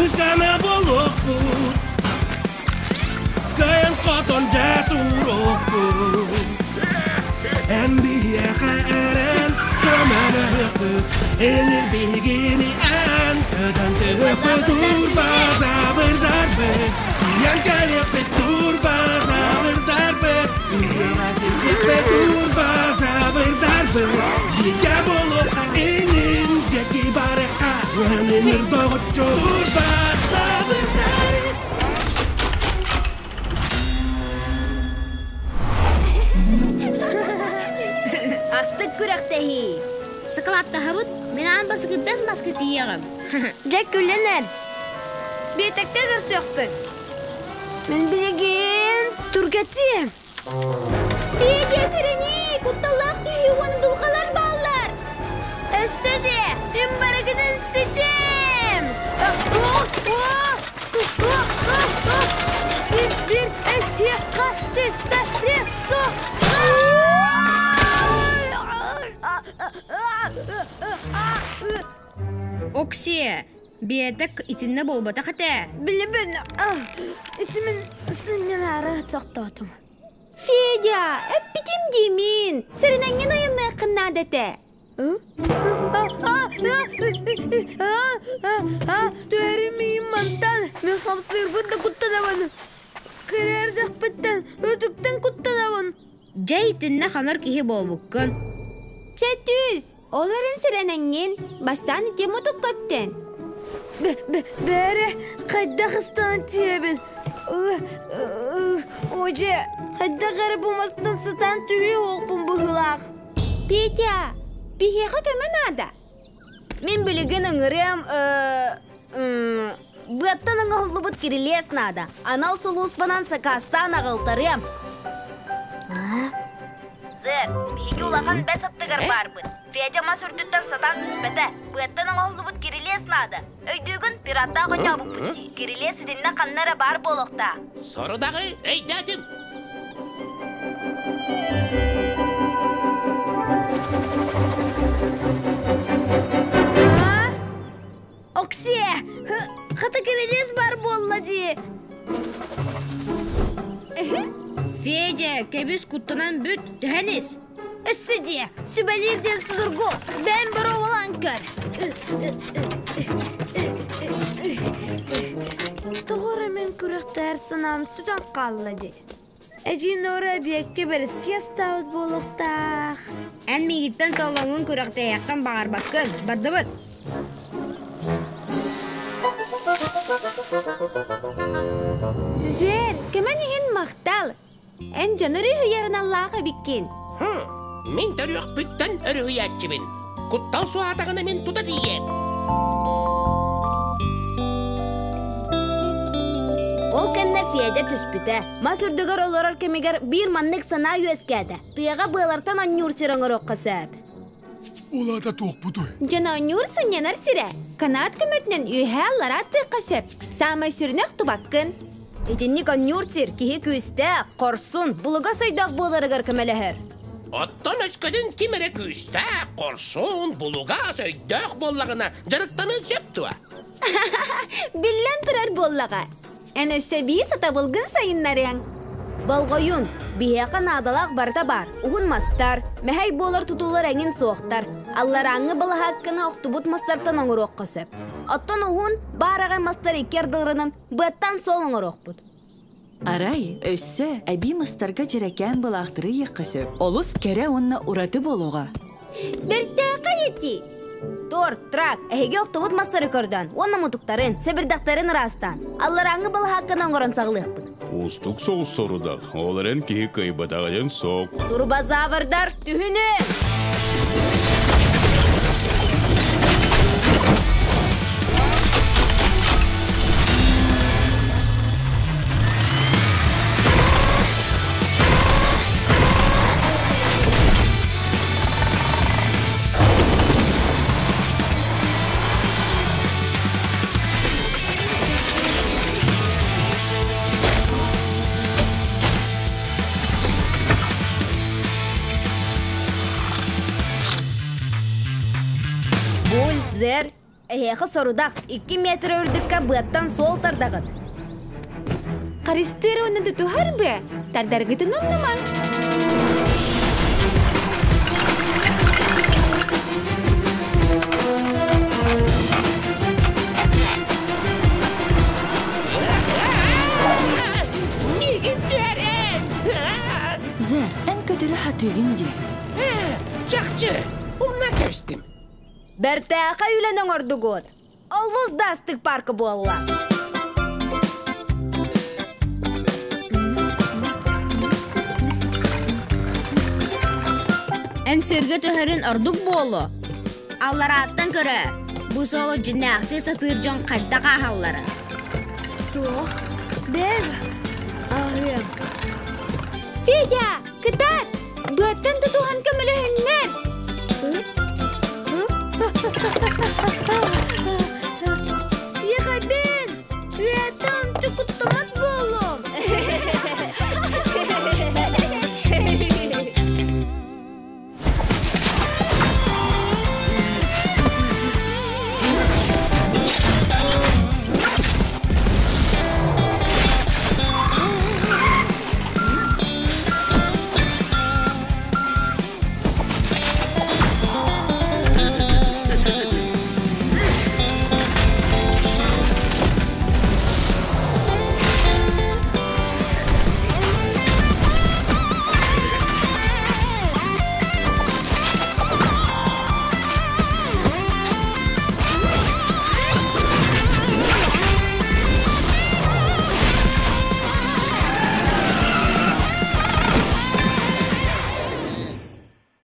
Күүскэ буолуохпут, кыайан хотон дьэ туруохпут. Эн биһиэхэ эрэн көмөлөһүөхпүт, Энир биһигини эн көтөн түһүөхпүт, Турбазаврдарбыт, тиийэн кэлиэхпит, Турбазаврдарбыт, үйэҕэ сирдиэхпит, Турбазаврдарбыт, бииргэ буолуохха, инин диэки барыахха, Өнүнүр доҕоччу Турбазаврдар. Астык күрэхтэһии. Сакалааттаһабыт, мин аан бастакы бэс маска тиийэҕим. Дьэ күлэнэр. Биэтэккэ көрсүөхпүт. Мин билигин түргэтиэм. Федя сирэни, кутталлаах түһүү уонна дулҕалар бааллар. Өссө де, мин барыгытын ситим. Син bir эһиэхэ ситэри со. Оксия, биэтэк итиннэ буолбатах этэ. Билэбин, ити мин сынньанаары сохтоотум. Федя, эппитим дии мин. Сэрэнэҥҥин айанныаххын наада этэ. Түһэрим миигин мантан. Мин хамсыырбын да куттанабын. Кыра эрдэхпиттэн өтүктэн куттанабын. Дьэ итиннэ ханар киһи буолбуккун. Чэ түс, ол эрэн сэрэнэҥҥин, бастаан ити мутукка үктэн. Бээрэ, хайдах ыстанан тиийэбин? Одьэ, хайдах эрэ бу мастан сатаан түһүө уолпун быһыылаах. Петя, биһиэхэ көмө наада. Мин билигин ыҥырыам быаттан оҥоһуллубут кирилиэс наада. Анал сулууспанан сакаастаан аҕалтарыам. Сэр, биһиги улахан бэс аттыгар баарбыт. Федя мас үрдүттэн сатаан түспэтэ. Быаттан оҥоһуллубут кирилиэс наада. Өйдүүгүн, пираттаах оонньообуппут дии. Кирилиэс итиннэ ханна эрэ баар буолуохтаах. Сорудаҕы өйдөөтүм. Оксия, хата кирилиэс баар буолла дии. Федя, кэбис куттанан бүт, түһэн ис. Өссө дии, сүбэлиир диэн судургу, бэйэм боруобалаан көр. Тоҕо эрэ мин күрэхтэһэр санаам сүтэн хаалла дии. Эдьиий Нора эбиэккэ бэрэски астаабыт буолуохтаах. Эн миигиттэн толлоҥҥун күрэхтэһиэххин баҕарбаккын, бардыбыт. Зер, көмөн иһин махтал. Эн дьону өрүһүйэрин аллаах эбиккин. Мин төрүөхпүттэн өрүһүйээччибин. Куттал суоһаатаҕына мин тута тиийиэм. Ол кэннэ Федя түспүтэ. Мас үрдүгэр олорор кэмигэр биир маннык санаа үөскээтэ. Тыаҕа быалартан оонньуур сир оҥоруохха сөп. Улаата туохпутуй? Дьон оонньуур сынньанар сирэ. Канат көмөтүнэн үөһээ-аллараа тыахха сөп. Саамай сүрүнэ охтубаккын. Итинник оонньуур сир киһи күүстээх, хорсун, булугас өйдөөх буоларыгар көмөлөһөр. Оттон өскөтүн ким эрэ күүстээх, хорсун, булугас өйдөөх буоллаҕына дьарыктаныан сөп дуо? Биллэн турар буоллаҕа. Эн өссө биир сатабылгын сайыннарыаҥ. Болҕойун, биһиэхэ наадалаах барыта баар. Уһун мастар, мэһэй буолар тутуулар эҥин суохтар. Алларааҥҥы балаһаакканы охтубут мастартан оҥоруохха сөп. Оттон уһун, баараҕай мастар икки ардыларынан быаттан суол оҥоруохпут. Арай, өссө эбии мастарга дьэрэкээн былаахтары ыйыахха сөп. Олус кэрэ уонна ураты буолуоҕа. Бэртээхэй этии! Торт, трак, эһиги охтубут мастары көрдөөн уонна мутуктарын, сэбирдэхтэрин ыраастаан, алларааҥҥы балаһаакканы оҥорон саҕалыахпыт. Уустук соҕус сорудах, ол эрэн киһи кыайбатаҕа диэн сок. Турбозаврдар, түһүнүҥ! Бульдзер. Эһиэхэ сорудах, 2 метр үрдүккэ быаттан суол тардаҕыт. Харыстыыр уонна тутуһар быа, тардаргытын умнумаҥ. Миигин түһэрэн! Зер, эн көтөрү хатыыгын дии. Чахчы, умна кэбистим. Бэртээхэй үлэни оҥордугут. Олус да астык парка буолла. Эн сиргэ түһэрин ордук буолуо. Алларааттан көрө, бу суолу дьиннээхтии сатыыр дьон хайдах ааһалларын. Суох, бэм, аһыам. Федя, кытаат! Быаттан тутуһан көмөлөһүннэр! Ехабин!